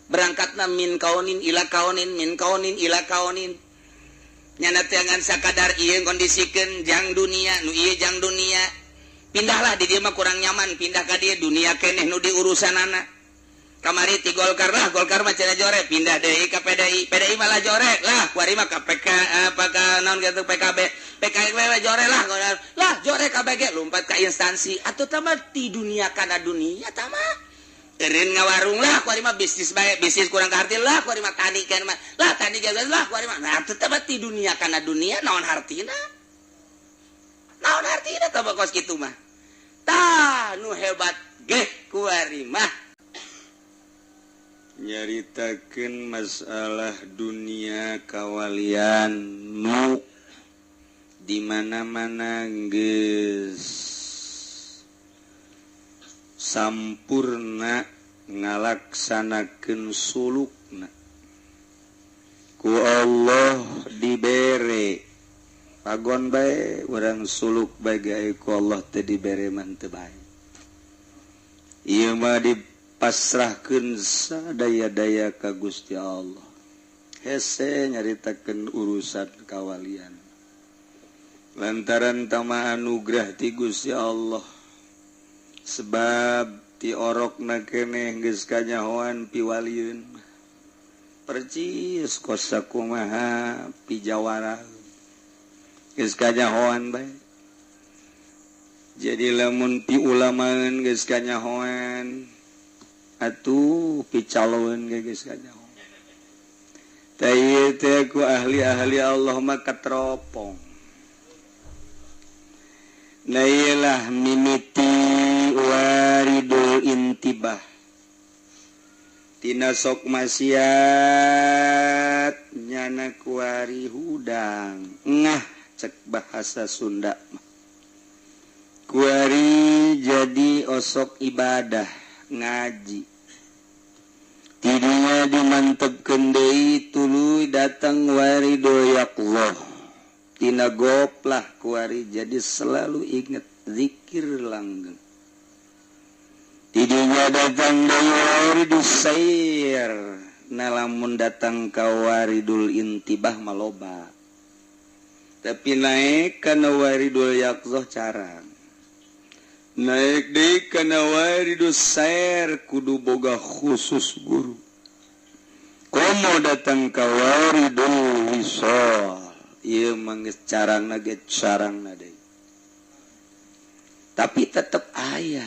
Berangkatna min kaunin ila kaunin, min kaunin ila kaunin. Nyana teh ngan sakadar ieu kondisikeun jang dunia, nu ieu jang dunia. Pindahlah di dieu mah kurang nyaman, pindah ka dieu dunia keneh nu diurusanana. Kamari ti Golkar lah, Golkar mah cenah jore, pindah deui ka PDI, PDI malah jore lah, kuari mah ka PK apa ka naon gitu PKB, PKB jore lah, lah jore KBG lompat ka instansi atuh tah ti dunia kana dunia tah mah. Eureun ngawarung lah, kuari mah bisnis bae, bisnis kurang kaharti lah, kuari mah tani kan mah. Lah tani ge lah kuari mah. Nah atuh tah ti dunia kana dunia naon hartina? Naon hartina tah kos kitu mah? Tah nu hebat ge kuari mah. Nyaritakeun masalah dunia kawalian nu di mana-mana geus sampurna ngalaksanakeun sulukna ku Allah dibere pagon bae urang suluk bae ge ku Allah teh dibere mah teu bae. Ieu mah dipasrahkeun sadaya-daya ka Gusti Allah. Hese nyaritakeun urusan kawalian lantaran tama anugerah ti Gusti Allah, sebab ti orokna keneh geus kanyahoan piwalieun percis kos sakumaha pijawara geus kanyahoan bae. Jadi lamun pi ulamaeun geus kanyahoan, atuh picaloeun ge geus kanyahoan. Tah ieu teh ku ahli-ahli Allah mah katropong. Nah iyalah mimiti waridul intibah tina sok maksiat nyana kuari hudang ngah cek bahasa Sunda mah. Kuari jadi osok ibadah ngaji tidinya dimantepkeun deui tuluy datang waridul yaqlah tina goplah kuari jadi selalu inget zikir langgeng. Tidinya datang deui waridul sair. Nah lamun datang ka waridul intibah maloba, tapi naik kana waridul yaqzah carang. Naik deui kana waridul sair kudu boga khusus guru. Komo datang ka waridul wisal, ieu mah geus carangna ge carangna deui. Tapi tetep aya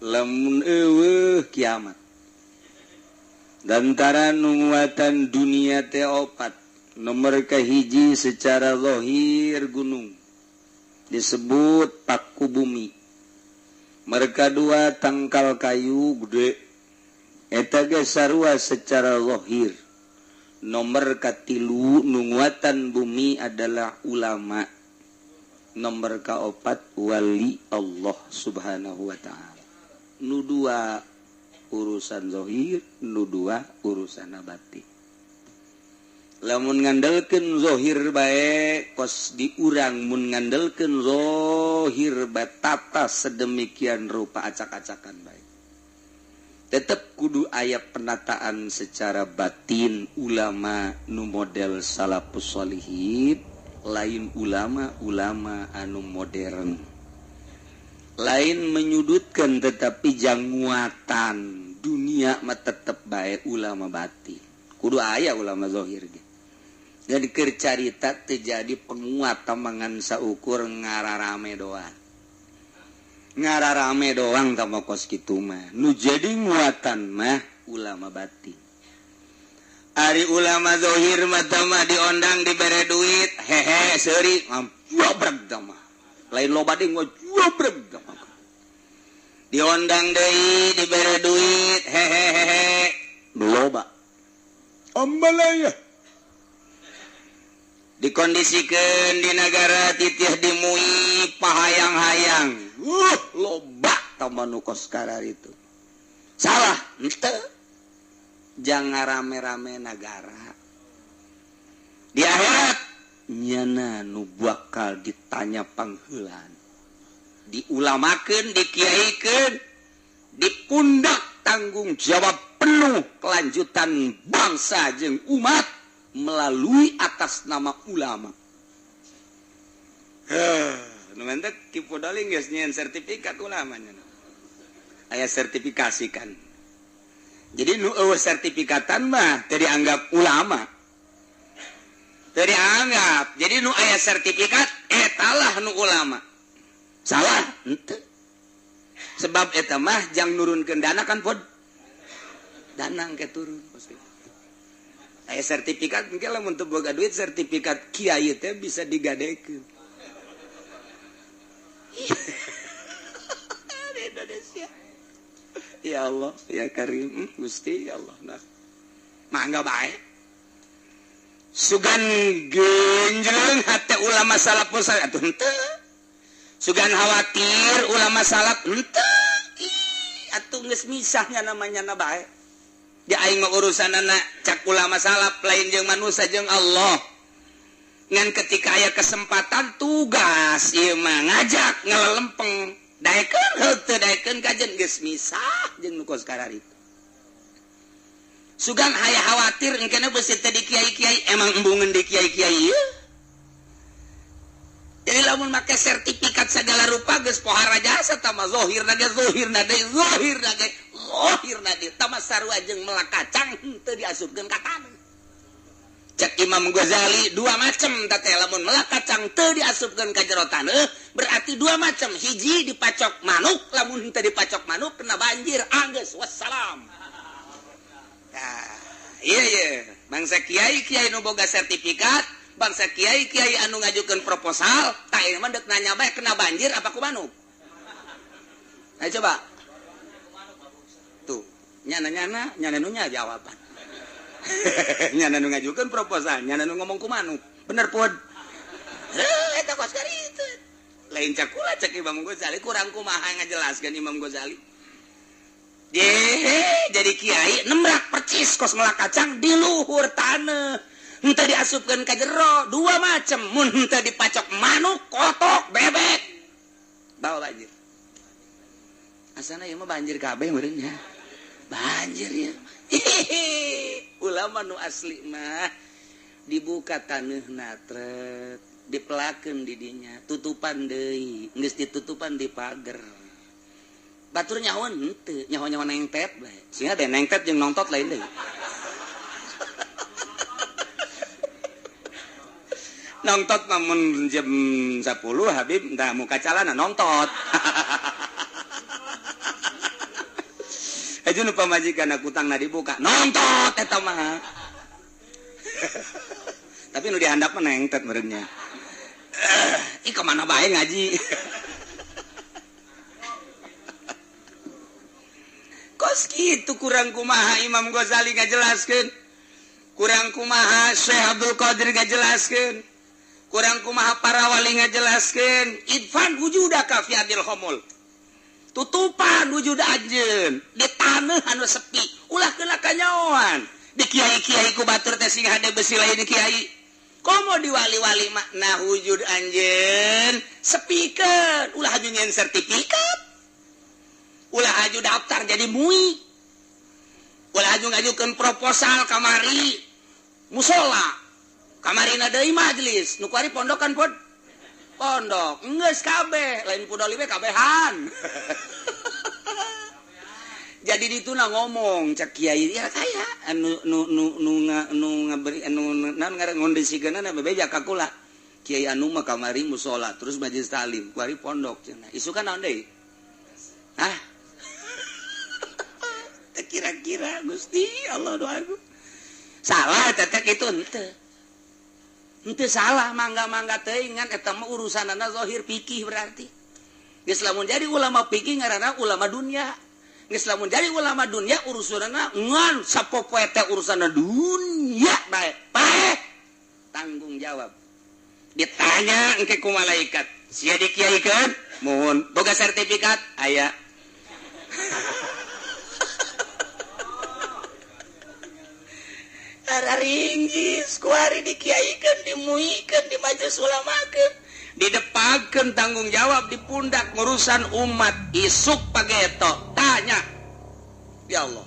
lamun eueuh kiamat. Lantaran nguatan dunia teh opat. Nomor kahiji secara zahir gunung disebut paku bumi. Mereka dua tangkal kayu gede eta ge sarua secara zahir. Nomor katilu nunguatan bumi adalah ulama. Nomor kaopat wali Allah subhanahu wa ta'ala. Nu dua urusan zahir, nu dua urusan batin. Lamun ngandelkeun zahir bae kos diurang, mun ngandelkeun zahir bae tata sedemikian rupa acak-acakan bae. Tetep kudu aya penataan secara batin ulama nu model salafus sholihin, lain ulama-ulama anu modern. Lain menyudutkan tetapi janguatan dunia mah tetep bae ulama batin. Kudu aya ulama zahir ge. Jadi keur carita teu jadi penguat tamangan saukur ngararame doang. Ngararame doang tama kos kitu mah. Nu jadi nguatan mah ulama batin. Ari ulama zahir mah tama diondang dibere duit, hehe seuri ngabrobreg tama. Lain loba deui ngobreg tama. Diondang deui dibere duit, hehehe loba. Ambalaya. Dikondisikeun di nagara titih dimui pahayang-hayang. Loba tama nu kos kararitu. Salah henteu. Jangan rame-rame nagara. Di akhirat nyana nu bakal ditanya pangheulan. Diulamakeun, dikiaikeun, dipundak tanggung jawab penuh. penuh kelanjutan bangsa jeung umat melalui atas nama ulama. Nu mentek Ki Fudoli geus nyieun sertifikat ulamanya. Aya sertifikasi kan. Jadi nu eueuh sertifikatan mah teu dianggap ulama. Teu dianggap. Jadi nu aya sertifikat etalah nu ulama. Salah henteu. Sebab eta mah jang nurunkeun dana kan pod. Dana engke turun pasti. Aya sertifikat engke lamun teu boga duit sertifikat kiai teh bisa digadekeun. Di Indonesia. Ya Allah, ya Karim, Gusti ya Allah. Nah, mangga bae. Sugan genjleng hate ulama salaf saleh atuh henteu. Sugan khawatir ulama salaf henteu. Ih, atuh geus misahnya namanya na bae. Di aing mah urusanana cak ulama salaf lain jeung manusia jeung Allah. Ngan ketika aya kesempatan tugas ieu mah ngajak ngalelempeng. Daekeun henteu daekeun kajen geus misah jeung nu kos kararitu. Sugan haya khawatir engkena beusi teh di kiai-kiai emang embungeun di kiai-kiai ieu. Jadi lamun make sertifikat segala rupa geus pohara jasa tah mah zahirna ge zahirna deui zahirna ge zahirna deui tah mah sarua jeung melak kacang henteu diasupkeun ka taneuh. Cek Imam Ghazali dua macam teh lamun melak kacang teu diasupkeun ka jero taneuh berarti dua macam, hiji dipacok manuk lamun henteu dipacok manuk kena banjir anggeus wassalam. Nah, iya iya bangsa kiai-kiai nu boga sertifikat, bangsa kiai-kiai anu ngajukeun proposal, tah ieu mah deuk nanya bae kena banjir apa ku manuk. Ayo coba. Tuh, nyana-nyana, nyana nu nya jawaban. Nyana nu ngajukeun proposal, nyana nu ngomong ku manuk. Bener pod. Eta kos itu. Lain cak kula cek Imam Ghazali kurang kumaha ngajelaskeun Imam Ghazali. Jehe, jadi kiai nemrak percis kos melak kacang di luhur taneuh. Henteu diasupkeun ka jero, dua macam. Mun henteu dipacok manuk, kotok, bebek. Bawa banjir. Asana ieu mah banjir kabeh meureun nya. Banjir ya. Ulama nu asli mah dibuka taneuhna tret, dipelakeun di dinya, tutupan deui, geus ditutupan di pager. Batur nyahoan henteu, nyaho-nyaho nengtet bae. Sehingga teh nengtet jeung nongtot lain deui. Nongtot namun jam 10 Habib entah muka calana nongtot. Aja nu pamajikan kutangna dibuka nongtot eta mah. Tapi nu dihandap mah nengtet meureunnya. Ih kemana bae ngaji. Kos kitu kurang kumaha Imam Ghazali ngajelaskeun. Kurang kumaha Syekh Abdul Qadir ngajelaskeun. Kurang kumaha para wali ngajelaskeun. Idfan wujudaka fi adil khomul. Tutupan wujud anjeun di taneuh anu sepi. Ulah keuna kanyaoan. Di kiai-kiai ku batur teh sing hade besi lain kiai. Komo di wali-wali makna wujud anjeun sepikeun. Ulah aju nyen sertifikat. Ulah aju daftar jadi mui. Ulah aju ngajukeun proposal kamari musola. Kamarina deui majelis, nu kuari pondok kan pod. Pondok, geus kabeh, lain pudoli we kabehan. Jadi dituna ngomong cak kiai ya kaya anu nu nu nu nu ngaberi anu naon ngaran ngondisikeunna bebeja ka kula. Kiai anu mah kamari musola terus majelis taklim, kuari pondok cenah. Isukan naon deui? Hah? Kira-kira Gusti Allah doaku. Salah tetek itu henteu. Henteu salah mangga-mangga teuing ngan eta mah urusanana zahir fikih berarti. Geus lamun jadi ulama fikih ngaranna ulama dunia. Geus lamun jadi ulama dunia urusanana ngan sapopoe teh urusanna dunia bae. Bae tanggung jawab. Ditanya engke ku malaikat, sia dikiaikeun? Mohon boga sertifikat aya. Ringgis kuari dikiaikan, dimuikan, di majelis ulamakeun, didepakeun tanggung jawab di pundak ngurusan umat isuk pageto. Tanya. Ya Allah.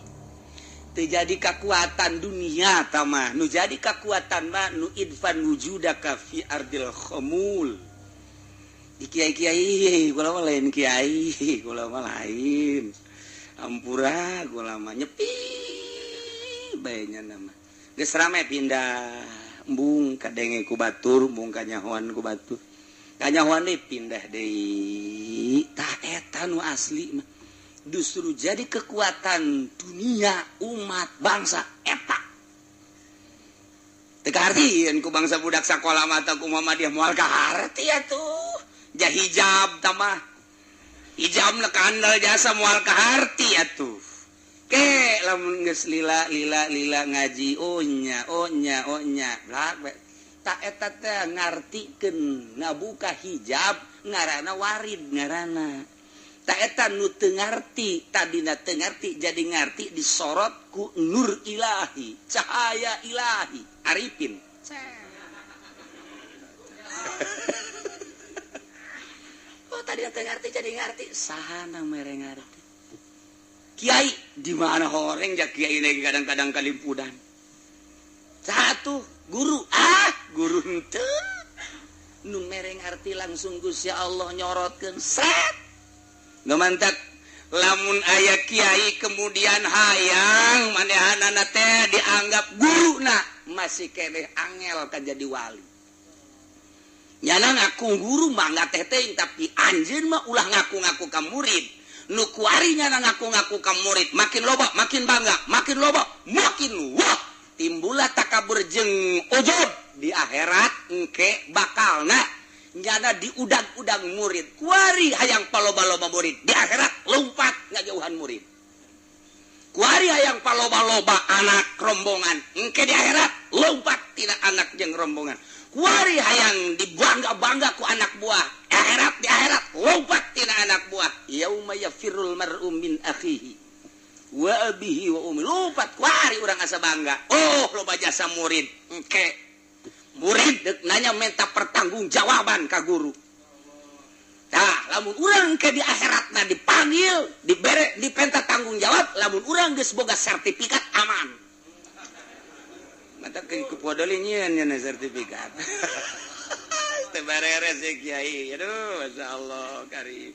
Teu jadi kekuatan dunia tamah nu jadi kekuatan mah nu idfan wujudaka fi ardil khumul. Di kiai-kiai kula mah lain kiai, kula mah lain. Ampura kula mah nyepi bae nya nama. Geus rame pindah embung kadenge ku batur, embung kanyahoan ku batur. Kanyahoan deui pindah deui. Tah eta nu asli mah. Justru jadi kekuatan dunia umat bangsa eta. Teu kahartieun ku bangsa budak sakola mah ku Muhammadiyah moal kaharti atuh. Ja hijab tamah. Hijabna kandel jasa moal kaharti atuh. Ke lamun geus lila lila lila ngaji oh nya oh nya oh nya blak tak eta teh ngartikeun ngabuka hijab ngaranna warid ngaranna. Tak eta nu teu ngarti tadina teu ngarti jadi ngarti disorot ku nur ilahi cahaya ilahi arifin. Oh tadina teu ngarti jadi ngarti sahana mere ngarti kiai di mana horeng ja kiai ini kadang-kadang kalimpudan satu guru ah guru henteu nu mere ngarti langsung Gusti Allah nyorotkeun set. Nu mantak lamun aya kiai kemudian hayang manehanana teh dianggap guruna masih keneh angel ka jadi wali. Nyana ngaku guru mah teh teuing tapi anjeun mah ulah ngaku-ngaku ka murid. Nu kuari nyana ngaku-ngaku ka murid makin loba makin bangga, makin loba makin wah timbullah takabur jeung ujub di akhirat engke bakalna nyana diudag-udang murid kuari hayang paloba-loba murid di akhirat lompat ngajauhan murid kuari hayang paloba-loba anak rombongan engke di akhirat lompat tina anak jeung rombongan kuari hayang dibangga-bangga ku anak buah akhirat di akhirat lompat tina anak buah yauma yafirrul mar'u min akhihi wa abihi wa ummi lompat kuari urang asa bangga oh loba jasa murid engke murid dek nanya minta pertanggungjawaban ka guru. Tah, lamun urang ke di akhiratna dipanggil, dibere, dipenta tanggung jawab, lamun urang geus boga sertifikat aman. Mata ke kupodoli nyieun nya sertifikat. Teu bareres ye kiai. Aduh, masyaallah karim.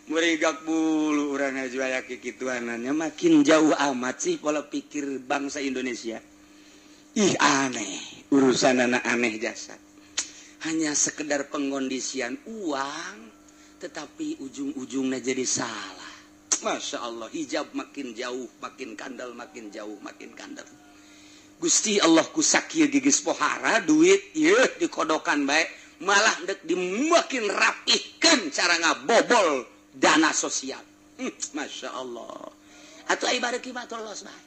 Murigak bulu urang aya kikituanannya makin jauh amat sih pola pikir bangsa Indonesia. Ih aneh, urusan anak aneh jasa. Hanya sekedar pengkondisian uang, tetapi ujung-ujungnya jadi salah. Masya Allah, hijab makin jauh, makin kandel, makin jauh, makin kandel. Gusti Allah kusakieu gigis pohara, duit, yeuh dikodokan baik, malah dek dimakin rapihkeun cara ngabobol dana sosial. Masya Allah. Atuh ai bareuki mah tolos bae.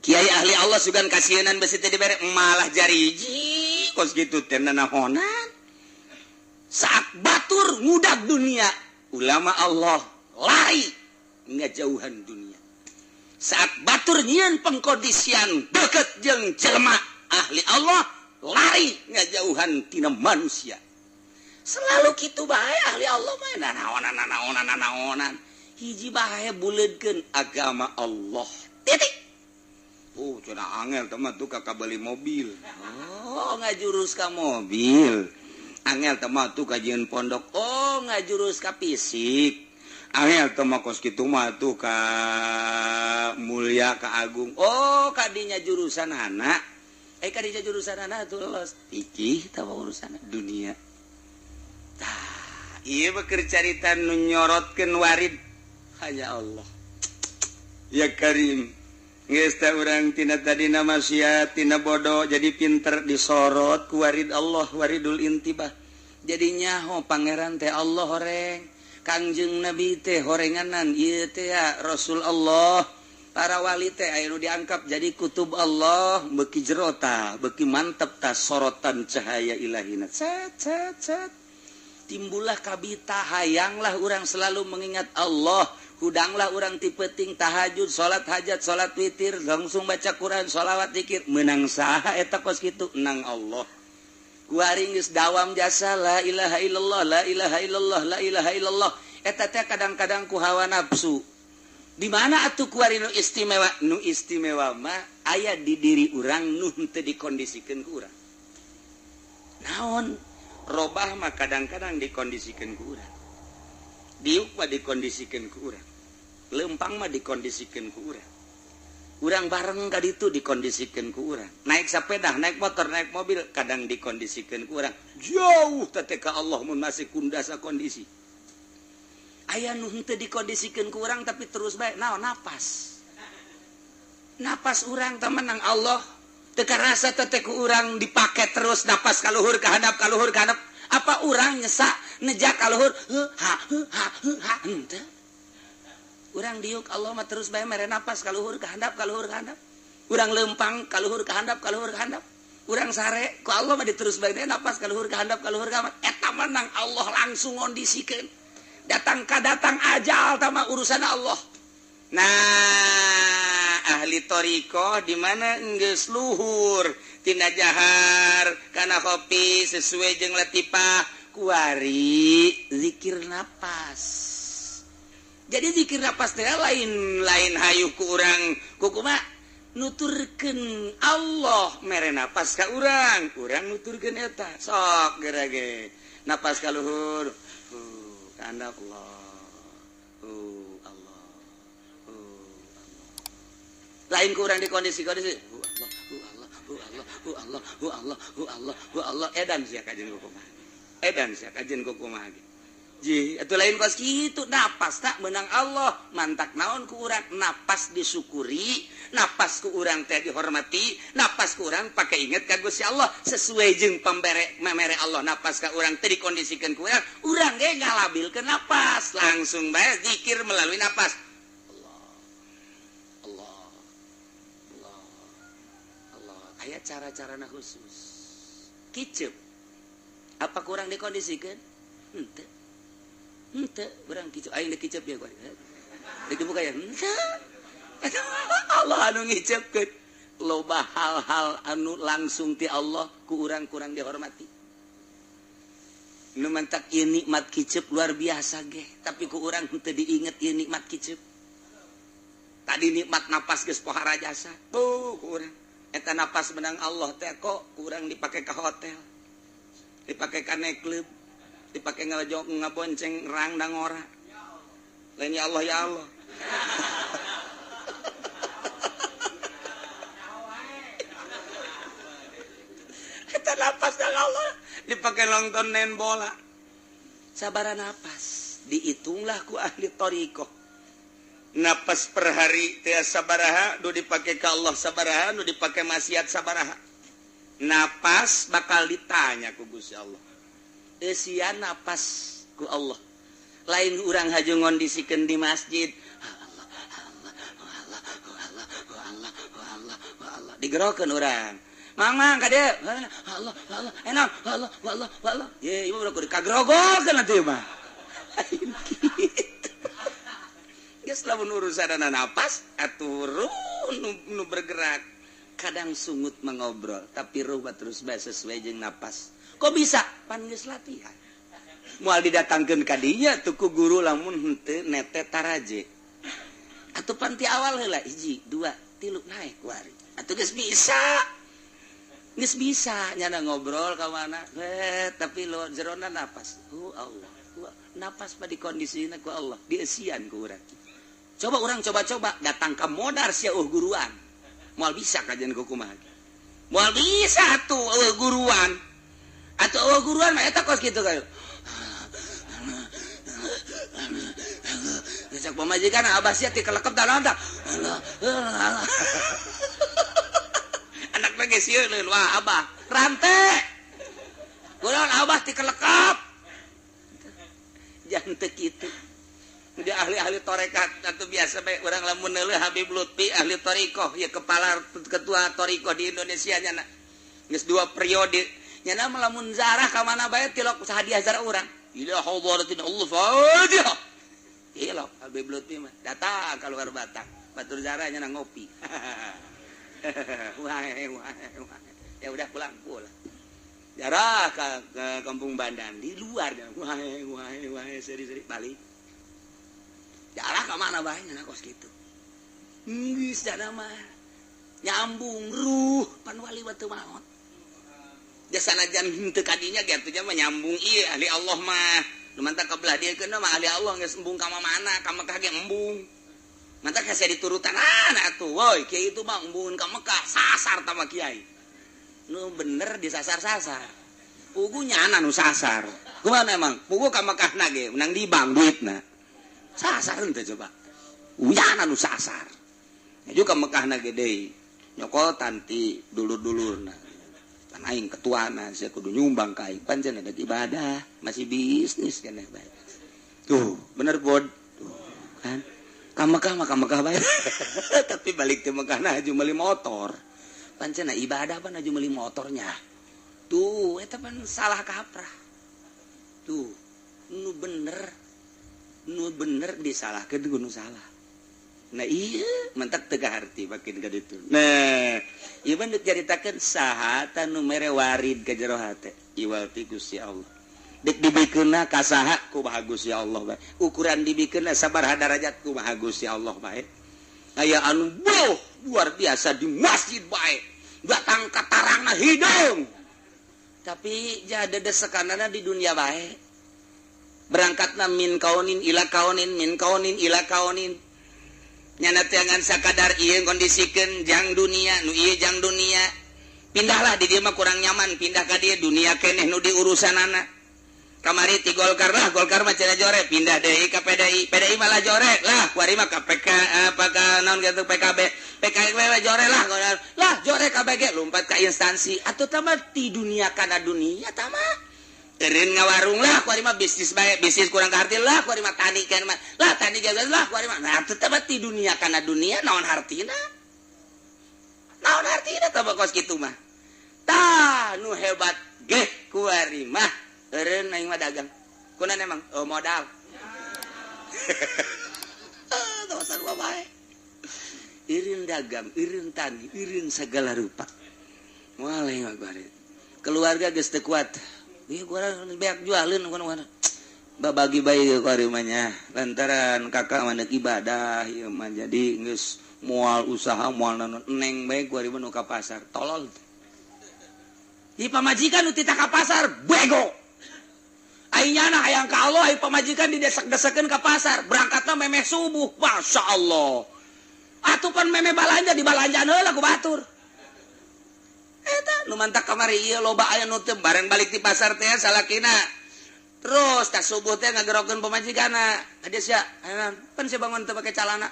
Kiai ahli Allah sugan kasieunan besi teh dibere malah jariji kos kitu teh nanahonan. Saat batur ngudag dunia, ulama Allah lari ngajauhan dunia. Saat batur nyieun pengkondisian deket jeung jelema ahli Allah lari ngajauhan tina manusia. Selalu kitu bae ahli Allah mah nanahonan nanahonan nanahonan. Hiji bae buleudkeun agama Allah. Titik. Oh, cenah angel teman tuh kakak beli mobil. Oh, ngajurus ka mobil. Angel teman tuh kajian pondok. Oh, ngajurus ka fisik. Angel teman kos kitu mah tuh ka mulia ka agung. Oh, kadinya jurusan anak. Kadinya jurusan anak tuh los. Iki tawa urusan dunia. Tah, ieu beker carita nu nyorotkeun warid. Hanya Allah. Ya Karim. Geus teh urang tina tadina maksiat tina bodoh jadi pinter disorot ku warid Allah waridul intibah. Jadi nyaho pangeran teh Allah horeng, Kangjeng Nabi teh horenganan ieu teh Rasul Allah. Para wali teh aya nu diangkap jadi kutub Allah beuki jero tah, beuki mantep tah sorotan cahaya ilahina. Cet cet cet. Timbullah kabita hayanglah urang selalu mengingat Allah. Hudanglah urang ti peuting tahajud, salat hajat, salat witir, langsung baca Quran, sholawat, zikir, menang saha eta kos kitu? Menang Allah. Kuari geus dawam jasa la ilaha illallah, la ilaha illallah, la ilaha illallah. Eta teh kadang-kadang ku hawa nafsu. Di mana atuh kuari nu istimewa? Nu istimewa mah aya di diri urang nu henteu dikondisikeun ku urang. Naon? Robah mah kadang-kadang dikondisikeun ku urang. Diuk mah dikondisikeun ku urang. Lempang mah dikondisikeun ku urang. Urang bareng ka ditu dikondisikeun ku urang. Naik sepeda, naik motor, naik mobil kadang dikondisikeun ku urang. Jauh teh ka Allah mun masih kundasa kondisi. Aya nu henteu dikondisikeun ku urang tapi terus bae naon napas. Napas urang teh menang Allah. Teu karasa teh ku urang dipake terus napas ka luhur ka handap ka luhur ka handap. Apa urang nyesak nejak ka luhur ha ha ha henteu. Urang diuk Allah mah terus bae mere napas ka luhur ka handap ka luhur ka handap. Urang leumpang ka luhur ka handap ka luhur ka handap. Urang sare ku Allah mah diterus bae napas ka luhur ka handap ka luhur ka handap. Eta menang Allah langsung ngondisikeun. Datang ka datang ajal tama urusan Allah. Nah, ahli thariqah di mana geus luhur tina jahar kana kopi sesuai jeung latifah kuari zikir napas. Jadi zikir napas teh lain lain hayu ku urang kumaha nuturkeun Allah mere napas ka urang, urang nuturkeun eta. Sok gerage napas ka luhur. Anda Allah, oh Allah, oh Allah. Lain kurang di kondisi-kondisi. Oh Allah, oh Allah, oh Allah, oh Allah, oh Allah, oh Allah, oh Allah. Edan sia kajian kumaha. Edan sia kajian kumaha. Ji, atuh lain kos kitu napas tak menang Allah, mantak naon ku urang napas disyukuri, napas ku urang teh dihormati, napas ku urang pake inget ka Gusti Allah sesuai jeung pambere memere Allah napas ka urang teh dikondisikeun ku urang, urang ge ngalabilkeun napas, langsung bae zikir melalui napas. Allah. Allah. Allah. Allah. Aya cara-carana khusus. Kiceup. Apa kurang dikondisikeun? Henteu. Henteu, urang kiceup aing dikiceup ya kuari. Dibuka ya. Henteu. Allah anu ngiceupkeun. Loba hal-hal anu langsung ti Allah ku urang kurang dihormati. Nu mantak ieu nikmat kiceup luar biasa ge, tapi ku urang henteu diinget ieu nikmat kiceup. Tadi nikmat napas geus pohara jasa. Tuh ku urang. Eta napas menang Allah teh kok kurang dipake ka hotel. Dipake ka nightclub. Dipakai ngelejok ngabonceng rang dan ngora. Lain ya Allah ya Allah. Kita napas dan Allah dipakai nonton nen bola. Sabara napas dihitunglah ku ahli thariqah. Napas per hari teh sabaraha nu dipake ka Allah sabaraha nu dipake maksiat sabaraha. Napas bakal ditanya ku Gusti Allah. Eusian napas ku Allah. Lain urang haju ngondisikeun di masjid. Allah Allah Allah Allah Allah Allah Allah digerokeun urang. Mang mang ka dieu. Allah Allah enak Allah Allah Allah. Ye ieu mah kudu kagrogolkeun atuh mah. Lain kitu. Geus lamun urusanana napas atuh ruh nu bergerak. Kadang sungut mengobrol tapi ruh terus bae sesuai jeung napas. Kok bisa? Pan geus latihan. Moal didatangkeun ka dinya tuh ku guru lamun henteu nete taraje. Atuh pan ti awal heula 1 2 3 naik kuari. Atuh geus bisa. Geus bisa nyana ngobrol ka mana. Tapi lo jerona napas. Oh Allah. Napas mah dikondisina ku Allah, dieusian ku urang. Coba urang coba-coba datang ka modar sia eueuh guruan. Moal bisa kajian ku kumaha. Moal bisa atuh eueuh guruan. Atau oh guruan mah eta kos kitu kayu. Cek pamajikan abah sia ti kelekep da naon tah. Anak mah geus sieun wah abah rante. Kunaon abah ti kelekep. Jangan teu kitu. Dia ahli-ahli tarekat atuh biasa bae urang lamun neuleuh Habib Lutfi ahli thariqah ya kepala ketua thariqah di Indonesia nya. Geus 2 periode. Nyana melamun zarah ka mana bae tilok hadiah zarah urang. Ila hadratin Allah Fatihah. Tilok Habib Lutfi mah datang keluar Batang. Batur zarah nyana ngopi. Wah wah wah. Ya udah pulang pulang. Jarah ke kampung Bandan di luar wah wah wah seri-seri balik. Jarah ka mana bae nya kos kitu. Geus dana mah nyambung ruh pan wali mah teu maot. Jasanajan henteu kadinya ge atuh mah nyambung ieu ahli Allah mah. Nu mantak ka belah dieu keun mah ahli Allah geus embung ka mana ka Mekah ge embung. Mantak hese diturutan anak atuh woi kiai itu mah embungeun ka Mekah sasar tah mah kiai. Nu bener disasar-sasar. Pugu nyana nu sasar. Kumaha emang? Pugu ka Mekah na ge menang di bank duitna. Sasar henteu coba. Uyana nu sasar. Nya juga Mekah na ge deui. Nyokotan ti dulur-dulurna. Pan aing ketuana sia kudu nyumbang ka aing. Pancen ada ibadah, masih bisnis keneh bae. Tuh, bener bod. Tuh, kan? Ka Mekah mah ka Mekah bae. Tapi balik ke Mekah na aju meuli motor. Pancen ibadah pan aju meuli motornya. Tuh, eta pan salah kaprah. Tuh, nu bener disalahkeun ku nu salah. Nah iya, mentak teu kaharti makin ka ditu. Nah, ieu mah deuk caritakeun saha ta nu mere warid ka jero hate. Iwal ti Gusti Allah. Deuk dibikeunna ka saha kumaha Gusti Allah bae. Ukuran dibikeunna sabaraha darajat kumaha Gusti Allah bae. Aya anu boh luar biasa di masjid bae. Datang ka tarangna hideung. Tapi jada desekanana di dunia bae. Berangkatna min kaunin ila kaunin min kaunin ila kaunin. Nyana teangan sakadar ieu ngondisikeun jang dunia nu ieu jang dunia. Pindahlah di dieu mah kurang nyaman, pindah ka dieu dunia keneh nu diurusanana. Kamari ti Golkar lah, Golkar mah cenah jore, pindah deui ka PDI, PDI malah jore lah, kuari mah ka PK apa ka naon kitu PKB, PKB mah jore lah, lah jore KBG lompat ka instansi atuh tah mah ti dunia kana dunia tah mah. Eureun ngawarung lah, kuari mah bisnis bae, bisnis kurang kaharti lah, kuari mah tani kan mah. Lah tani ge lah kuari mah. Nah atuh tah mah ti dunia kana dunia naon hartina? Naon hartina tah mah kos kitu mah. Tah nu hebat ge kuari mah. Eureun aing mah dagang. Kunan emang? Oh, modal. Tah sarua bae. Eureun dagang, eureun tani, eureun segala rupa. Moal aing mah kuari. Keluarga geus teu kuat. Ieu kurang beak jualeun kunaon. Babagi bae kuari mah nya. Lantaran kakak mah deuk ibadah ieu mah jadi geus moal usaha moal naon neng bae kuari mah nu ka pasar. Tolol. Ieu pamajikan nu tita ka pasar bego. Aing nyana hayang ka Allah, aing pamajikan didesak-desakeun ka pasar, berangkatna memeh subuh. Masya Allah. Atuh pan memeh balanja dibalanjaan heula ku batur. Eta nu mantak kamari ieu loba aya nu teu bareng balik ti pasar teh salakina. Terus tas subuh teh ngagerokeun pamajikanna. Ade sia, pan sia bangun teu pake calana.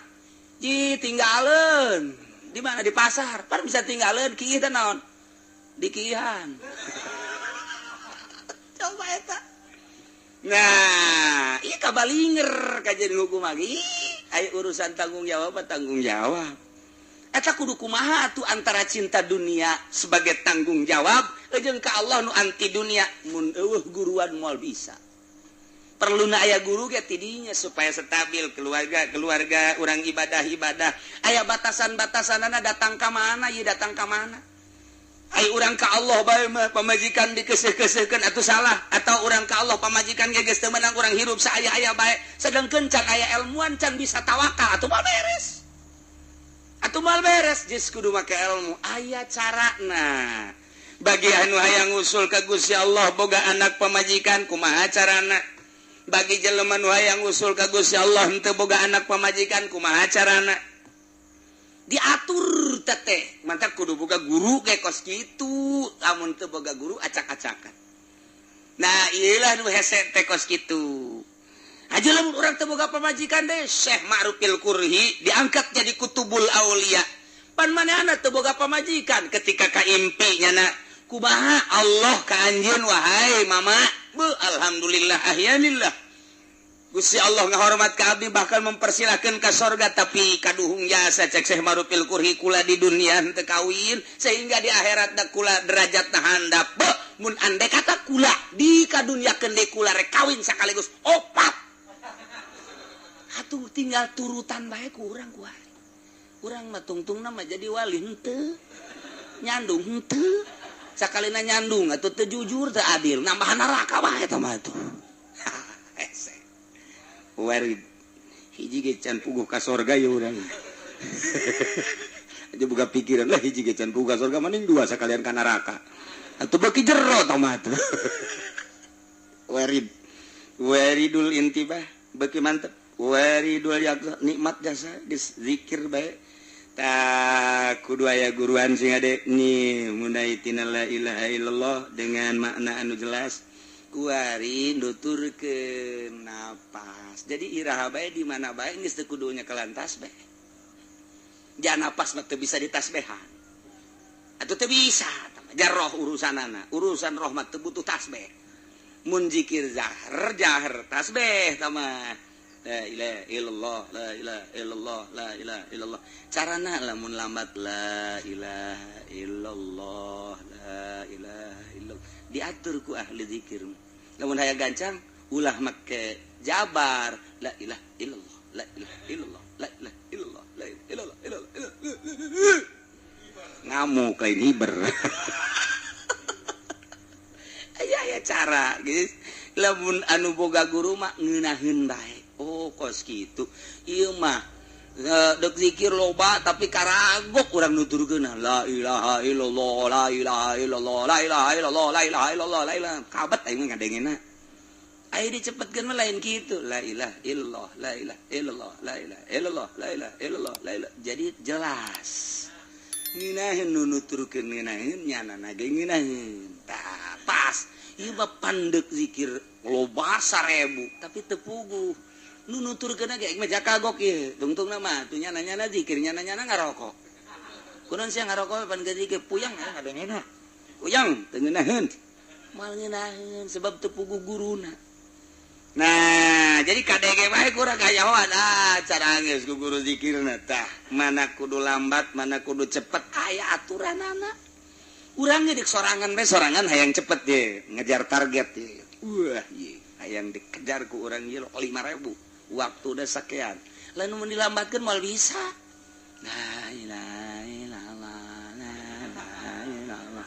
Ji tinggaleun. Di mana di pasar? Pan bisa tinggaleun kiih teh naon? Di kiihan. Coba eta. Nah, ieu kabalinger kajian hukum lagi. Aya urusan tanggung jawab tanggung jawab. Eta kudu kumaha atuh antara cinta dunia sebagai tanggung jawab jeung ka Allah nu anti dunia mun eueuh guruan moal bisa. Perluna aya guru ge tidinya supaya stabil keluarga keluarga urang ibadah-ibadah. Aya batasan-batasanana datang ka mana ieu datang ka mana. Ai urang ka Allah bae mah pamajikan dikeuseuh-keuseuhkeun atuh salah atau urang ka Allah pamajikan ge geus teu meunang urang hirup saaya-aya bae sedengkeun can aya ilmuan can bisa tawakal atuh moal beres. Atuh moal beres geus kudu make ilmu aya carana. Bagi anu hayang usul ka Gusti Allah boga anak pamajikan kumaha carana? Bagi jelema nu hayang usul ka Gusti Allah henteu boga anak pamajikan kumaha carana? Diatur teteh mantap kudu boga guru ge kos kitu lamun teu boga guru acak-acakan. Nah ieulah nu hese teh kos kitu. Aja lamun urang teu boga pamajikan deh Syekh Ma'rufil Kurhi diangkat jadi kutubul aulia. Pan manehna teu boga pamajikan ketika ka impi nyana kumaha Allah ka anjeun wahai mama. Bu alhamdulillah ahyanillah. Gusti Allah ngahormat ka abdi bahkan mempersilahkan ka sorga tapi kaduhung jasa cek Syekh Ma'rufil Kurhi kula di dunia henteu kawin sehingga di akhirat da kula derajatna handap. Beuh mun andai kata kula di kaduniakeun deui kula rek kawin sakaligus opat. Atuh tinggal turutan bae ku urang kuari. Urang mah tungtungna mah jadi wali henteu. Nyandung henteu. Sakalina nyandung atuh teu jujur teu adil nambahan neraka bae eta mah atuh. Warid Hiji ge can puguh ka sorga ya urang. Aja buka pikiran lah hiji ge can puguh ka sorga mending dua sekalian ka neraka. Atuh beuki jero tah mah tuh. Warid. Waridul intibah beuki mantep. Waridul yaqzah nikmat jasa geus zikir bae. Tak kudu aya guruan sing ade nih mulai tina la ilaha illallah dengan makna anu jelas kuari nuturkeun napas. Jadi iraha bae di mana bae geus teu kudu nyekelan tasbih. Ja napas mah teu bisa ditasbihan. Atuh teu bisa ja roh urusanana. Urusan roh mah teu butuh tasbih. Mun zikir zahar jahar tasbih tah mah. La ilaha illallah, la ilaha illallah, la ilaha illallah. Carana lamun lambat la ilaha illallah, la ilaha illallah. Diatur ku ahli zikir. Lamun hayang gancang ulah make jabar la ilaha illallah, la ilaha illallah, la ilaha illallah, la ilaha illallah, illallah. Ngamuk lain hiber. Aya aya cara, guys. Lamun anu boga guru mah ngeunaheun bae. Oh kos gitu ieu mah dek zikir loba tapi karagok urang nuturkeun la ilaha illallah la ilaha illallah la ilaha illallah la ilaha illallah la ilaha kabat aing mah ngadengena aya dicepetkeun mah lain kitu la ilaha illallah la ilaha illallah la ilaha illallah la ilaha illallah la ilaha. Jadi jelas ngeunaheun nu nuturkeun ngeunaheun nyanana ge ngeunaheun tah pas ieu mah pandek zikir loba 1000 tapi teu puguh nu nuturkeun ge mah jakagok ieu tungtungna mah tuh nyana-nyana zikir nyana-nyana ngarokok kunaon sia ngarokok pan ge zikir puyang ngadengena puyang teu ngeunaheun moal ngeunaheun sebab teu puguh guruna. Nah jadi kadege bae kurang kayahoan ah cara geus ku guru zikirna tah mana kudu lambat mana kudu cepet aya aturanana urang ge deuk sorangan bae sorangan hayang cepet ye ngejar target ye wah ye hayang dikejar ku urang ye 5000 waktu udah sekian lalu mun dilambatkeun moal bisa la ilaha illallah la ilaha illallah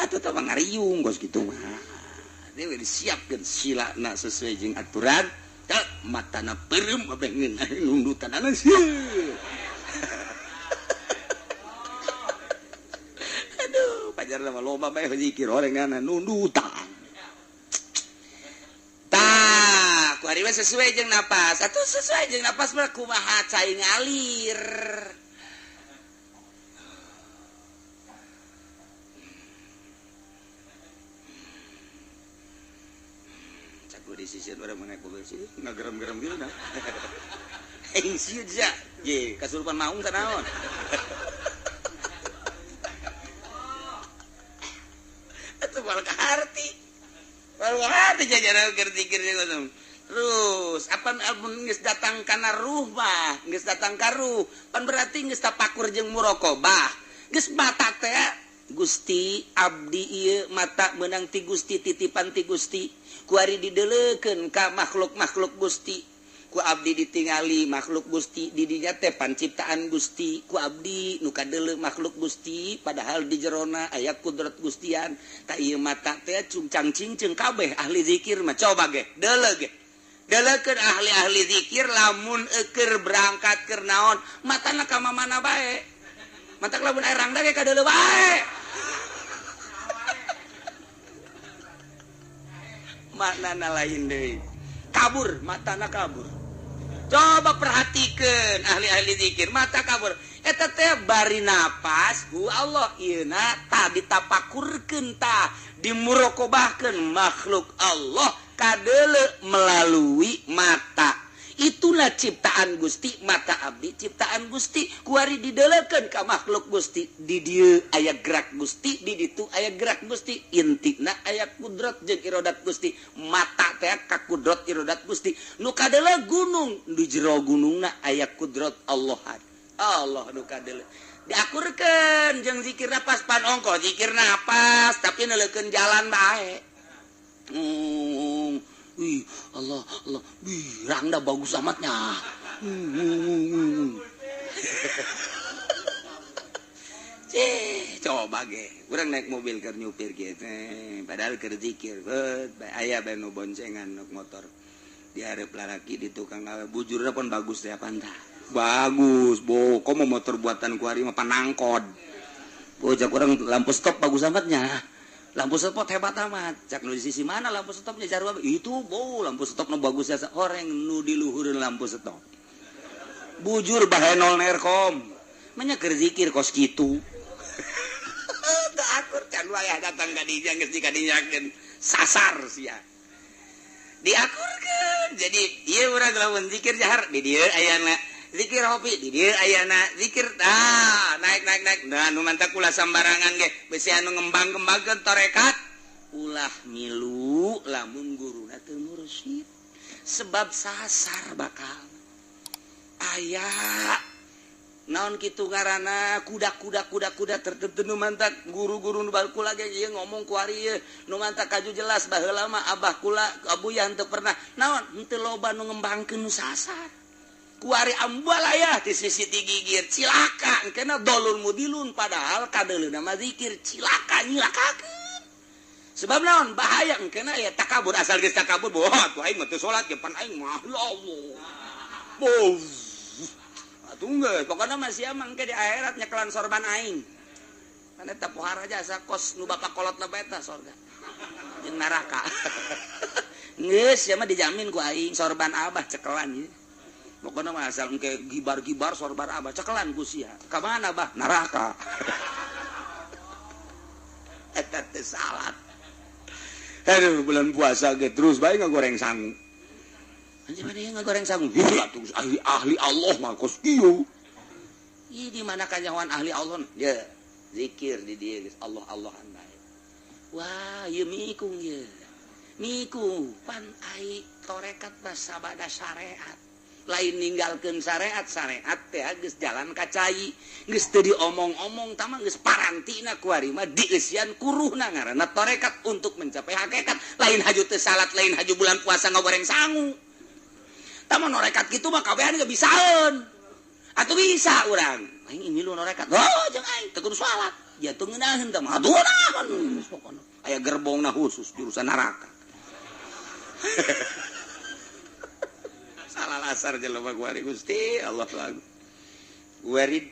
atuh teh mah ngariung geus kitu mah dia disiapkeun silana sesuai jeung aturan teh matana peureum abeh ngeunah nundutanana sieun. Aduh pajarna mah loba bae zikir horenganna nundutan. Kuari mah sesuai jeung napas. Atuh sesuai jeung napas mah kumaha cai ngalir. Cak di sisi urang mah naik mobil sih ngagerem-gerem gitu dah. Aing sieun sia. Ye, kasurupan maung sanaon. Atuh moal kaharti. Moal kaharti jajaran keur zikir jeung terus apan album geus datang kana ruh mah geus datang ka ruh pan berarti geus tapakur jeung muraqabah geus mata teh Gusti abdi ieu mata meunang ti Gusti titipan ti Gusti kuari dideleukeun ka makhluk-makhluk Gusti ku abdi ditingali makhluk Gusti di dinya teh panciptaan Gusti ku abdi nu kadeuleu makhluk Gusti padahal di jerona aya kudrat Gustian ta ieu mata teh cungcang cincing kabeh ahli zikir mah coba ge deuleu ge deleukeun ahli-ahli zikir lamun eukeur berangkat keur naon matana ka mana bae matak lamun aya rangda ge kadeuleu bae maknana lain deui kabur matana kabur. Coba perhatikeun ahli-ahli zikir mata kabur eta teh bari napas ku Allah ieuna tah ditapakurkeun tah dimurokobahkeun makhluk Allah kadeuleu melalui mata. Itulah ciptaan Gusti, mata abdi ciptaan Gusti kuari dideleukeun ka makhluk Gusti. Di dieu aya gerak Gusti, di ditu aya gerak Gusti, intina aya kudrat jeung irodat Gusti. Mata teh ka kudrat irodat Gusti. Nu kadeuleu gunung, di jero gunungna aya kudrat Allah. Allah nu kadeuleu. Diakurkeun jeung zikir napas pan ongko zikir napas tapi neuleukeun jalan bae. Wih, Allah, Allah, wih, rangda bagus amatnya. Cih, coba ge, urang naik mobil keur nyupir ge, padahal keur zikir, aya bae nu boncengan nu motor. Di hareup lalaki di tukang gawe bujurna pun bagus teh apanta. Bagus, bo, komo motor buatan kuari mah panangkod. Bo cak urang lampu stop bagus amatnya. Lampu stop hebat amat. Cak nu di sisi mana lampu stopnya jarua itu bo lampu stop nu bagus jasa horeng nu di luhureun lampu stop. Bujur bahenol nerkom. Manya keur zikir kos kitu. Teu akur can wayah datang ka dinya geus dikadinyakeun sasar sia. Diakurkeun. Jadi ieu urang lamun zikir jahar di dieu ayana. Zikir hobi di dieu ayana, zikir tah naik naik naik. Nah nu mantak ulah sambarangan ge bisi anu ngembang-ngembangkeun tarekat ulah milu lamun guruna teu mursyid. Sebab sasar bakal aya naon kitu ngaranna kuda-kuda kuda-kuda tertentu nu mantak guru-guru nu baru kula ge ieu ngomong ku ari ieu nu mantak kaju jelas baheula mah abah kula abuya henteu pernah naon henteu loba nu ngembangkeun nu sasar kuari ambalaya ti sisi digigir cilaka engkena dolul mudilun padahal kadeuleuna mah zikir cilaka nyilakakeun sebab naon bahaya engkena ya takabur asal geus takabur boh atuh aing mah teu salat ge pan aing mah ya Allah boh atuh geus pokona mah sia mah engke di akhirat nyekelan sorban aing kan eta pohara jasa kos nu bapak kolot na eta sorga jeung neraka geus sia mah dijamin ku aing sorban abah cekelan ieu. Pokoknya mah asal engke gibar-gibar sorban abah cekelan ku sia. Ka mana bah? Neraka. Eta teh salat. Aduh bulan puasa ge terus bae ngagoreng sangu. Anjing mana yang ngagoreng sangu? Heuh atuh ahli Allah mah kos kieu. Ih di mana kanyahoan ahli Allah? Dia zikir di dieu geus Allah Allahan bae. Wah, ieu mikung ieu. Mikung pan ai tarekat mah sabada syariat. Lain ninggalkeun syariat, syariat teh geus jalan ka cai, geus teu diomong-omong tah mah geus parantina kuari mah dieusian kuruhna ngaranna tarekat untuk mencapai hakikat. Lain haju teu salat, lain haju bulan puasa ngagoreng sangu. Tah mah norekat kitu mah kabehan ge bisaeun. Atuh bisa urang. Aing milu norekat. Oh, jeung aing teu kudu salat. Ya teu ngeunaheun tah mah atuh naon geus pokona. Aya gerbongna khusus jurusan neraka. Salah lasar jelema kuari Gusti Allah lagu. Warid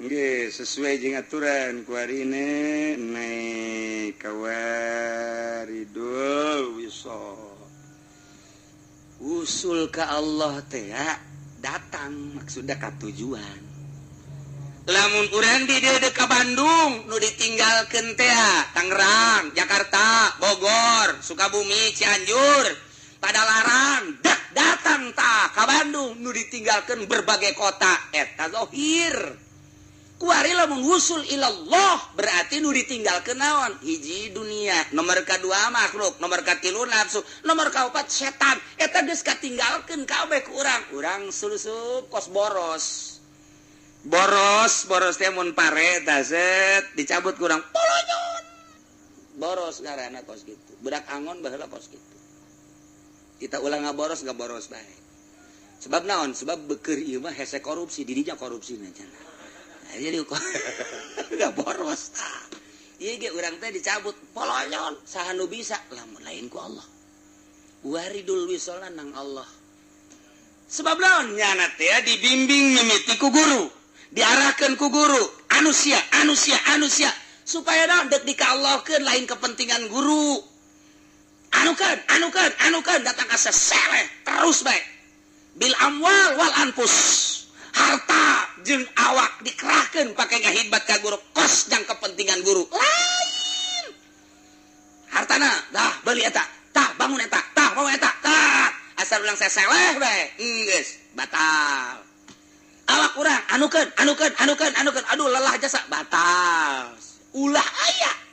nggih sesuai jeung aturan kuarine naik ka waridul wisol. Usul ka Allah teh datang maksudna ka tujuan. Lamun urang di dieu ka Bandung nu ditinggalkeun teh Tangerang, Jakarta, Bogor, Sukabumi, Cianjur, Padalarang, dak datang tah ka Bandung nu ditinggalkeun berbagai kota eta zahir. Kuari lamun wusul ilallah berarti nu ditinggalkeun naon? Hiji dunia, nomor kadua makhluk, nomor katilu nafsu, nomor kaopat setan. Eta geus katinggalkeun kabeh ku urang. Urang sulusup kos boros. Boros, boros teh mun pare tah set dicabut ku urang polonyon. Boros ngaranna kos kitu. Budak angon baheula kos kitu. Kita ulang ngaboros ngaboros bae. Sebab naon? Sebab beukeur ieu mah hese korupsi, didinya korupsina cenah. Nah, jadi nggak boros tah. Ieu ge urang teh dicabut polonyon, saha nu bisa lamun lain ku Allah. Waridul wisolna nang Allah. Sebab naon? Nyana teh dibimbing mimiti ku guru, diarahkeun ku guru, anusia, anusia, anusia supaya naon deuk dikallahkeun lain kepentingan guru. Anukan, anukan, anukan datang ka seseleh terus bae. Bil amwal wal anfus. Harta jeung awak dikerahkeun pake ngahidmat ka guru kos jang kepentingan guru. Lain. Hartana dah beli eta, tah bangun eta, tah bangun eta, tah. Asal ulang seseleh bae, geus batal. Awak urang anukeun, anukeun, anukeun, anukeun. Aduh lelah jasa batal. Ulah aya.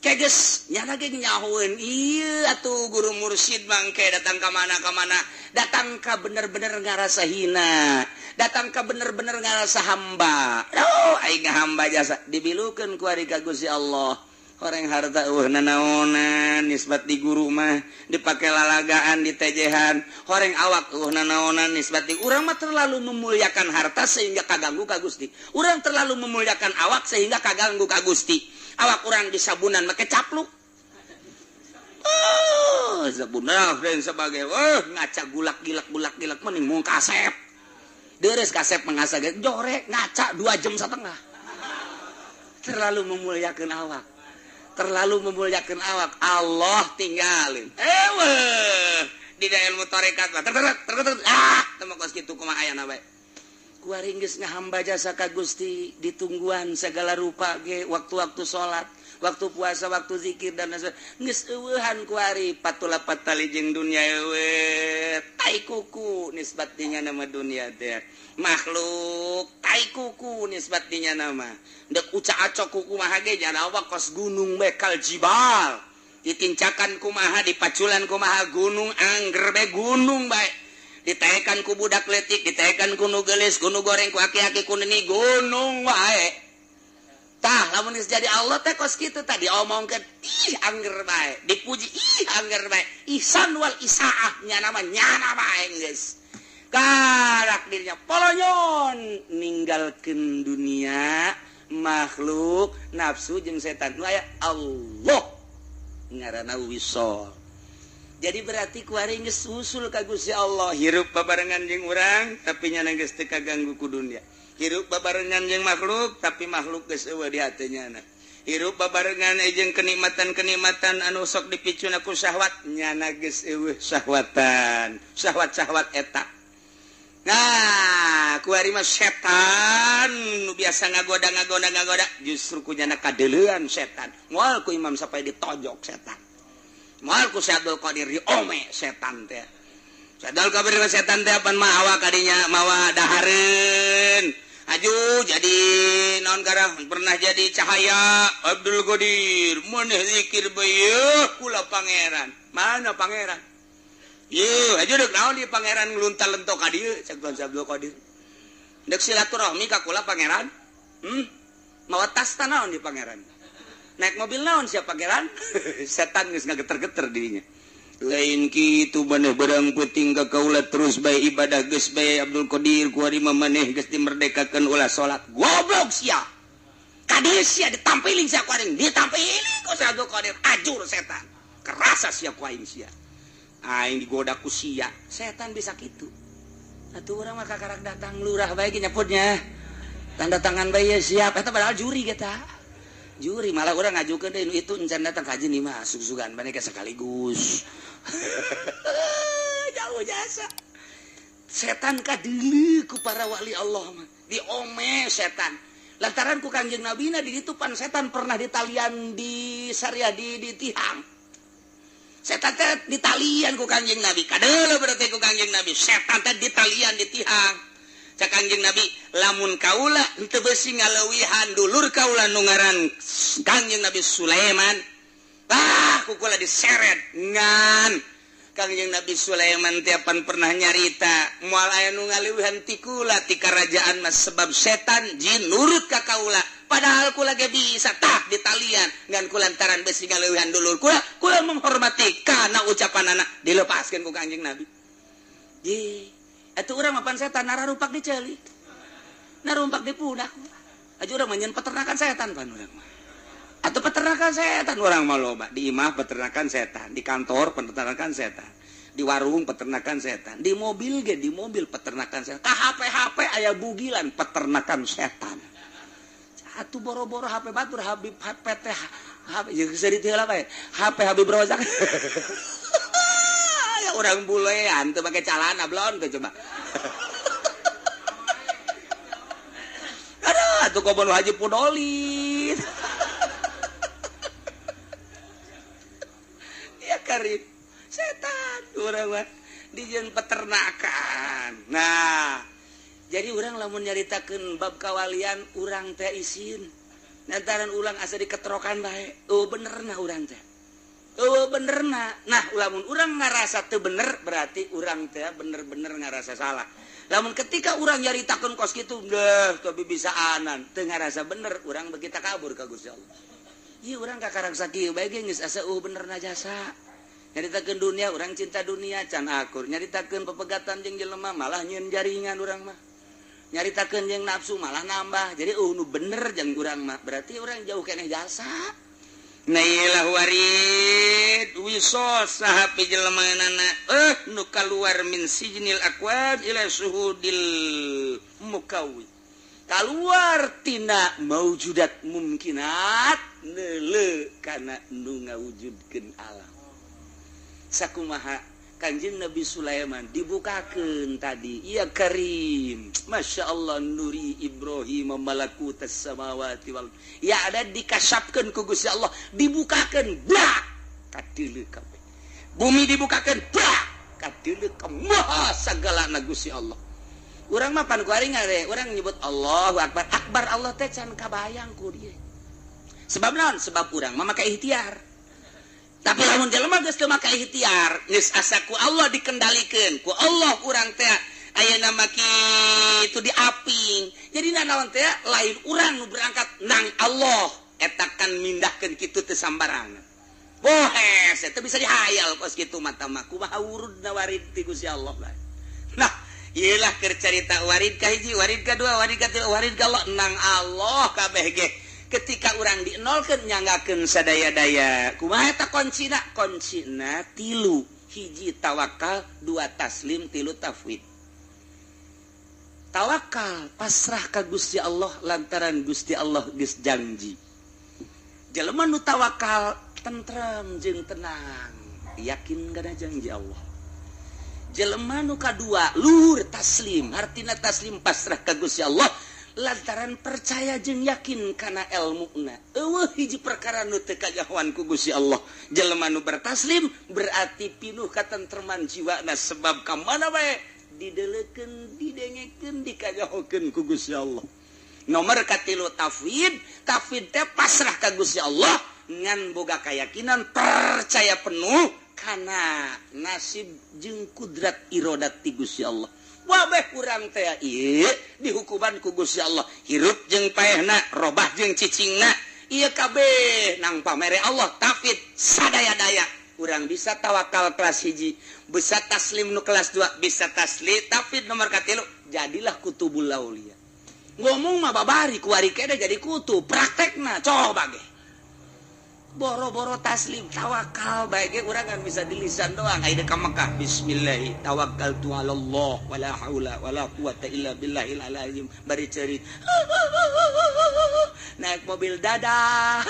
Keges nyana ge nyahoeun ieu atuh guru mursyid mangke datang ka mana ka mana datang ka bener-bener ngarasa hina datang ka bener-bener ngarasa hamba aduh aing hamba jasa dibilukeun ku ari ka Gusti Allah horeng harta eueuh nanaonan nisbat di guru mah dipake lalagaan ditejehan horeng awak eueuh nanaonan nisbat di urang mah terlalu memuliakan harta sehingga kaganggu ka Gusti urang terlalu memuliakan awak sehingga kaganggu ka Gusti. Awak urang disabunan make capluk. Oh, sebunah dan sebagai ngaca gulak gilak gulak gilak mending mung kasep. Deres kasep mengasah jorek ngaca 2,5 jam. Terlalu memuliakan awak. Terlalu memuliakan awak. Allah tinggalin. Eweh, di ilmu tarekat mah ter ah, teu kos kitu kumaha ayana bae. Kuari geus ngahamba jasa ka Gusti ditungguan segala rupa ge waktu-waktu salat, waktu puasa, waktu zikir dan lain geus eueuhan kuari patula patali jeung dunia eueuh tai kuku nisbat dinya nama dunia teh makhluk tai kuku nisbat dinya nama deuk uca-acok kuku kumaha ge jana kos gunung bekal jibal ditincakan kumaha dipaculan kumaha gunung angger bae gunung bae ditaekan ku budak letik ditaekan ku nu geulis ku nu goreng ku aki-aki ku neni gunung wae. Tah lamun geus jadi Allah teh kos kitu tah diomongkeun ih angger bae dipuji ih angger bae ihsan wal isaah nyana mah nyana bae geus karak dirinya polonyon ninggalkeun dunia makhluk nafsu jeung setan nu aya Allah ngaranna wisol. Jadi berarti kuari geus usul ka Gusti Allah hirup babarengan jeung urang tapi nyana geus teu kaganggu ku dunia. Hirup babarengan jeung makhluk tapi makhluk geus eueuh di hate nyana. Hirup babarengan jeung kenikmatan-kenikmatan anu sok dipicuna ku syahwat nyana geus eueuh syahwatan. Syahwat-syahwat eta. Nah, kuari mah setan nu biasa ngagoda-ngagoda justru ku nyana kadeuleuan setan. Moal ku imam sampai ditojok setan. Moal ku Syekh Abdul Qadir diome setan teh. Syekh Abdul Qadir setan teh pan mawa kadinya mawa dahareun. Aju jadi naon garang pernah jadi cahaya Abdul Qadir maneh zikir bae kula pangeran. Mana pangeran? Yeuh, aju deuk naon di pangeran ngluntal lentok ka dieu cek Tuan Syekh Abdul Qadir. Deuk silaturahmi ka kula pangeran. Mawa tas ta naon di pangeran? Naik mobil naon siapa pangeran? Setan geus ngageter-geter dirinya. Lain kitu maneh berang peuting ka kaula terus bae ibadah geus bae Abdul Qadir kuari mah maneh geus dimerdekakeun ulah salat. Goblok sia. Kadieu sia ditampiling sia ku aing, ditampiling ku Syekh Abdul Qadir ajur setan. Kerasa sia ku aing sia. Aing digoda ku sia. Setan bisa kitu. Atuh urang mah kakarak datang lurah bae ge nyaputnya. Tanda tangan bae siap eta padahal juri eta. Juri malah orang ngajukeun deui itu encan datang kaji nih mah sug-sugan maneh sekaligus. Jauh jasa. Setan kadeuleu ku para wali Allah mah. Diome setan. Lantaran ku Kangjeng Nabina di ditu pan setan pernah ditalian di syariah di tihang. Setan teh ditalian ku Kangjeng Nabi. Kadeuleu berarti ku Kangjeng Nabi. Setan teh ditalian di tihang. Cak Kangjeng Nabi lamun kaula henteu beusi ngaleuwihan dulur kaula nu ngaran Kangjeng Nabi Sulaiman ah ku kula diseret ngan Kangjeng Nabi Sulaiman teh pan pernah nyarita moal aya nu ngaleuwihan ti kula ti karajaan mah sebab setan jin nurut ka kaula padahal kula ge bisa tah ditalian ngan kulantaran beusi ngaleuwihan dulur kula kula menghormati kana ucapanana dilepaskeun ku Kangjeng Nabi. Ye atuh urang mah pan setan nararupak di ceuli. Narumpak di pundak. Aja urang mah nyeun peternakan setan pan urang mah. Atuh peternakan setan urang mah loba. Di imah peternakan setan, di kantor peternakan setan, di warung peternakan setan, di mobil ge di mobil peternakan setan. Ka HP-HP aya bugilan peternakan setan. Atuh boro-boro HP batur Habib HP teh HP jeung geus dieu lah bae. HP Habib Rozak. Ya orang bulean teu make calana blon teh coba. Aduh atuh kobon Haji Pudoli. Ya karib setan urang mah dijieun peternakan. Nah, jadi urang lamun nyaritakeun bab kawalian urang teh isin. Lantaran ulang asa diketrokan bae. Oh benerna urang teh. Oh benerna. Nah, lamun urang ngarasa teu bener berarti urang teh bener-bener ngarasa salah. Lamun ketika urang nyaritakeun kos kitu, deh tapi bisaanan teu ngarasa bener, urang begitu kabur ka Gusti Allah. Ieu urang kakarang sakieu bae ge geus asa benerna jasa. Nyaritakeun dunia, urang cinta dunia can akur. Nyaritakeun pepegatan jeung jelema malah nyieun jaringan urang mah. Nyaritakeun jeung nafsu malah nambah. Jadi nu bener jeung urang mah berarti urang jauh keneh jasa. Nailah warid wisol saha pijelemaanana nu kaluar min sijnil aqwab ila suhudil mukawwi. Kaluar tina maujudat mumkinat neuleu kana nu ngawujudkeun alam. Sakumaha Kanjeng Nabi Sulaiman dibukakeun tadi ya Karim, Masya Allah nuri Ibrahim malakutas samawati wal ya ada dikasapkeun ku Gusti Allah, dibukakeun brak kadeuleu kabeh. Bumi dibukakeun brak kadeuleu maha sagalana Gusti Allah. Urang mah pan ku aring are urang nyebut Allahu Akbar, akbar Allah teh can kabayang ku dieu. Sebab naon? Sebab urang mah make ikhtiar. Tapi lamun jelema geus teu make ikhtiar, geus asa ku Allah dikendalikeun, ku Allah urang teh ayeuna mah kitu diaping. Jadi naon teh lain urang nu berangkat nang Allah, eta kan mindahkeun kitu teu sambarangan. Bohes eta bisa dihayal kos kitu mata mah kumaha wurudna warid ti Gusti Allah bae. Nah, ieu lah keur carita warid ka hiji, warid ka dua, warid ka tilu, warid ka Allah nang Allah kabeh ge. Ketika urang dienolkeun nyanggakeun sadaya-daya, kumaha eta kuncina? Kuncina tilu, hiji tawakal, dua taslim, tilu tafwid. Tawakal pasrah ka Gusti Allah lantaran Gusti Allah geus janji. Jelema nu tawakal tentrem jeung tenang, yakin kana janji Allah. Jelema nu kadua luhur taslim, hartina taslim pasrah ka Gusti Allah lantaran percaya jeung yakin kana elmuna. Eueuh hiji perkara nu teu kajahoan ku Gusti Allah. Jelema nu bertaslim berarti pinuh katentreman jiwana sebab ka mana bae dideleukeun, didengekeun, dikajahokeun ku Gusti Allah. Nomor katilu tafwid, tafwid teh pasrah ka Gusti Allah ngan boga keyakinan percaya penuh kana nasib jeung kudrat irodat ti Gusti Allah. Wabeh urang teh ieu dihukuman ku Gusti Allah, hirup jeung paehna, robah jeung cicingna, ieu kabeh nang pamere Allah. Tafid sadaya-daya urang bisa tawakal kelas hiji, bisa taslim nu kelas 2, bisa taslim tafid nomor katilu, jadilah kutubul aulia. Ngomong mah babari kuari kene jadi kutub, praktekna coba ge. Boro-boro taslim tawakal bae ge urang kan bisa di lisan doang. Ayeuna ka Mekah bismillah tawakkaltu ala Allah wala haula wala quwata illa billahil azim, bari ceri naik mobil dadah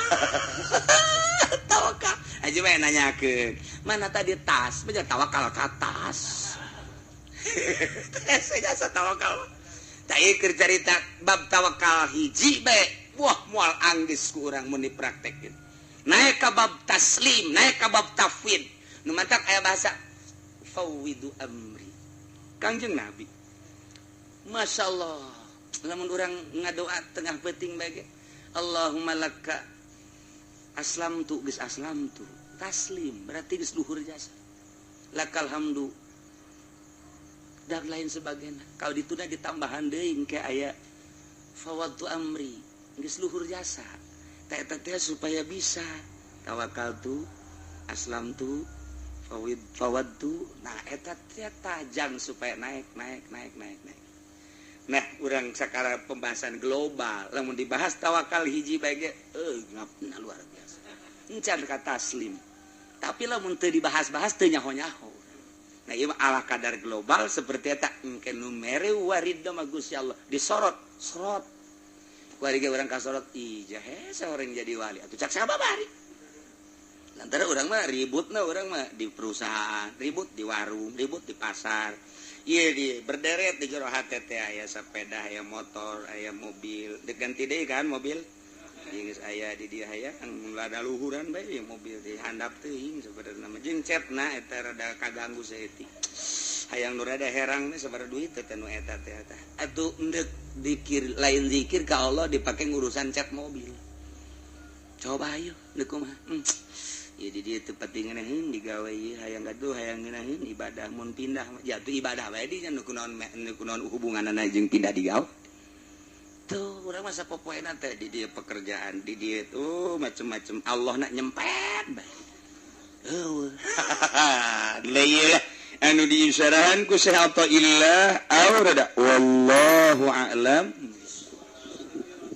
tawakal aja bae nanyakeun mana tadi tas, bener tawakal ka tas. Saya jasa tawakal. Tak ieu keur carita bab tawakal hiji bae, wah moal anggeus ku urang mun dipraktekkeun. Naik ka bab taslim, naik ka bab tafwid. Nu mantak aya bahasa fawwidu amri. Kangjeng Nabi. Masya Allah. Lamun urang ngadoa tengah peuting bae ge, Allahumma laka aslamtu, geus aslamtu. Taslim berarti geus luhur jasa. Lakal hamdu dan lain sebagainya. Kalau ditunda ditambahan deui engke aya fawwadtu amri, geus luhur jasa. Eta teh supaya bisa tawakal tu, aslam tu, fawid fawad tu. Nah eta teh tajang supaya naik naik naik naik naik. Nah urang sekarang pembahasan global lamun dibahas tawakal hiji bae ge ngapna luar biasa. Encan ka taslim. Tapi lamun teu dibahas-bahas teu nyaho-nyaho. Nah ieu mah ala kadar global seperti eta engke nu mere warid mah Gusti Allah disorot, sorot. Warga orang kasorot ijah hese orang jadi wali atuh cak sababari. Lantaran orang mah ributna orang mah di perusahaan, ribut di warung, ribut di pasar. Ieu di berderet di jero hate teh aya sepeda, aya motor, aya mobil. Diganti deui kan mobil. Ieu geus aya di dieu aya kan rada luhuran bae ieu mobil di handap teuing sabenerna mah jeung cetna eta rada kaganggu saeutik. Hayang nu rada herang teh sabaraha duit teh nu eta teh eta. Atuh endek dikir lain zikir ka Allah dipake ngurusan cat mobil. Coba ayo deuk kumaha. Ieu di dieu teu penting ngeunaheun digawe ieu hayang gaduh hayang ngeunaheun ibadah mun pindah jatuh ibadah bae di nya nu kunaon hubunganna jeung pindah digawe. Tuh urang mah sapopoena teh di dieu pekerjaan di dieu tuh macem-macem Allah nak nyempet bae. Eueuh. Leuh anu diisyarahan ku Syekh Athaillah aurada wallahu a'lam.